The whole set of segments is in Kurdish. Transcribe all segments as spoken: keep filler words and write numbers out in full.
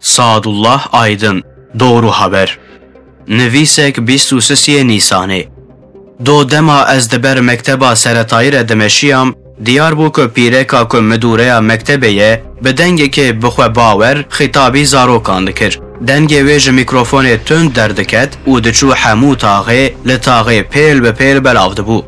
Sadullah Aydın, Doğru Haber. Nivîsek bîst û sisiyê Nîsanê. Do dema ez di ber mekteba seretayî re dimeşiyam, diyar bû ku pîreka ku midûreya mektebê ye, bi dengekê bi xwe bawer xîtabî zarokan dikir. Dengê wê ji mîkrofonê tund derdiket û diçû hemû taxê, li taxê pêl bi pêl belav dibû.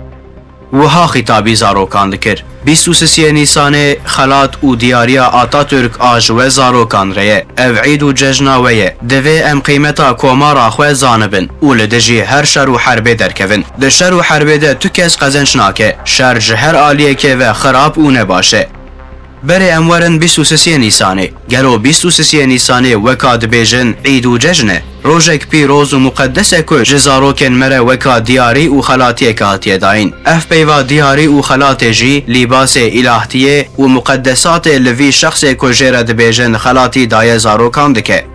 Wiha xîtabî zarokan dikir: Bîst û sisiyê Nîsanê xelat û diyariya Atatürk a ji we zarokan re ye. Ev îd û cejna we ye. Divê em qîmeta komara xwe zanibin û li dijî her şer û herbê derkevin. Di şer û herbê de tu kes qezenc nake. Şer ji her aliyekê ve xirab û nebaş e. Berê em werin bîst û sisiyê Nîsanê. Gelo bîst û sisiyê Nîsanê weka dibêjin îd û cejn e? Rojek pîroz û muqedes e ku ji zarokên me re weka diyarî û xelatiyeke hatiye dayîn. Ev peyva diyarî û xelatê jî lîbasê îlahtiyê û muqedesatê li vî şexsê ku jê re dibêjin xelatî daye zarokan dike.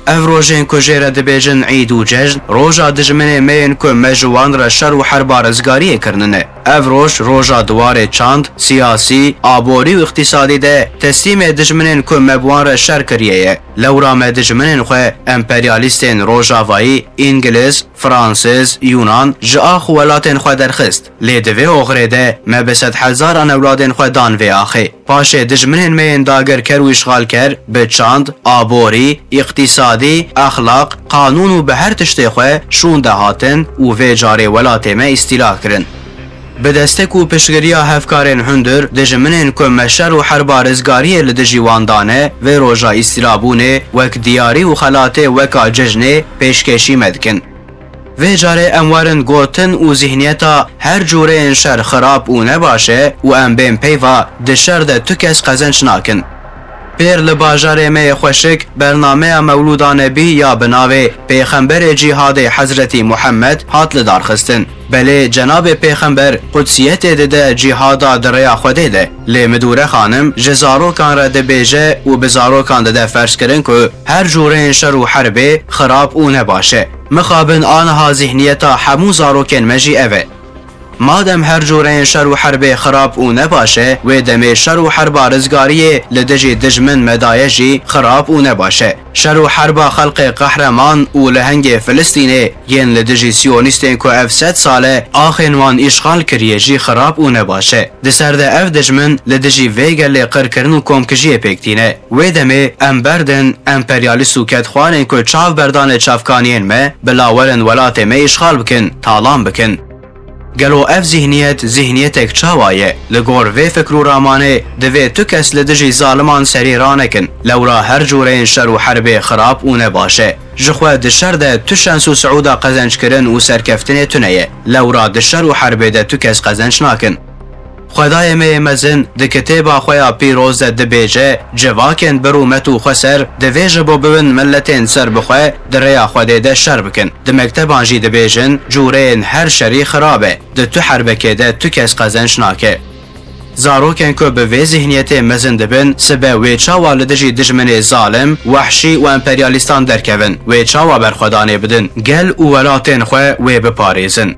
Ev rojên ku jê re dibêjin îd û cejn, roja dijminê me yên ku me ji wan re şer û herba rizgariyê kirnine. Ev roj, roja di warê çand, siyasî, aborî û îqtîsadî de teslîmê dijminên ku me bi wan re şer kiriye ye. Lewra me dijminên xwe, emperyalîstên rojavayî, îngiliz, fransiz, yûnan, ji ax û welatên xwe derxist. Lê di vê oxirê de me bi sedhezaran ewladên xwe dan vê axê. Paşê dijminên me yên dagirker û îşxalker bi çand, aborî, îqtîsadî, exlaq, qanûn û bi her tiştê xwe şûnde hatin û vê carê welatê me îstîla kirin. Bi destek û piştgiriya hevkarên hundir, dijminên ku me şer û herba rizgariyê li dijî wan dane, vê roja îstîlabûnê wek diyarî û xelatê weka cejnê pêşkêşî me dikin. Vê carê em werin gotin û zîhniyeta her cûreyên şer xirab û nebaş e û em bên peyva di şer de tu kes qezenc nakin. Pêr li bajarê me yê xweşik bernameya Mewlûda Nebî ya bi navê Pêxemberê Cîhadê Hezretî Muhammed hat lidarxistin. Belê, Cenabê Pêxember qudsiyetê dide cîhada di rêya Xwedê de. Lê Midûre xanim ji zarokan re dibêje û bi zarokan dide ferzkirin ku her cûreyên şer û herbê xirab û nebaş e. Mixabin aniha zîhniyeta hemû zarokên me jî ev e. Madem her cûreyên şer û herbê xirab û nebaş e, wê demê şer û herba rizgariyê li dijî dijmin me daye jî xirab û nebaş e. Şer û herba xelqê qehreman û lehengê Filistînê yên li dijî siyonîstên ku ev sed sal e axên wan îşxal kiriye jî xirab û nebaş e. Di ser de ev dijmin li dijî vê gelê qirkirin û komkijiyê pêk tîne. Wê demê em berdin emperyalîst û kedxwarên ku çav berdanê çavkaniyên me, bila werin welatê me îşxal bikin, talan bikin. Gelo ev zîhniyet, zîhniyetek çawa ye? Li gor vê fikr û ramanê divê tu kes li dijî zaliman serî ranekin. Lewra her cûreyên şer û herbê xirab û nebaş e. Ji xwe di şer de tu şens û siûda qezenc kirin û serkeftinê tune ye. Lewra di şer û herbê de tu kes qezenc nakin. Xwedayê me yê mezin di kitêba xwe ya pîroz de dibêje, civakên bi rûmet û xweser divê ji bo bibin miletên serbixwe di rêya Xwedê de şer bikin. Di mekteban jî dibêjin, cûreyên her şerî xirab e. Di tu herbekê de tu kes qezenc nake. Zarokên ku bi vê zîhniyetê mezin dibin, sibe wê çawa li dijî dijminê zalim, wehşî û emperyalîstan derkevin, wê çawa berxwedanê bidin, gel û welatên xwe wê biparêzin.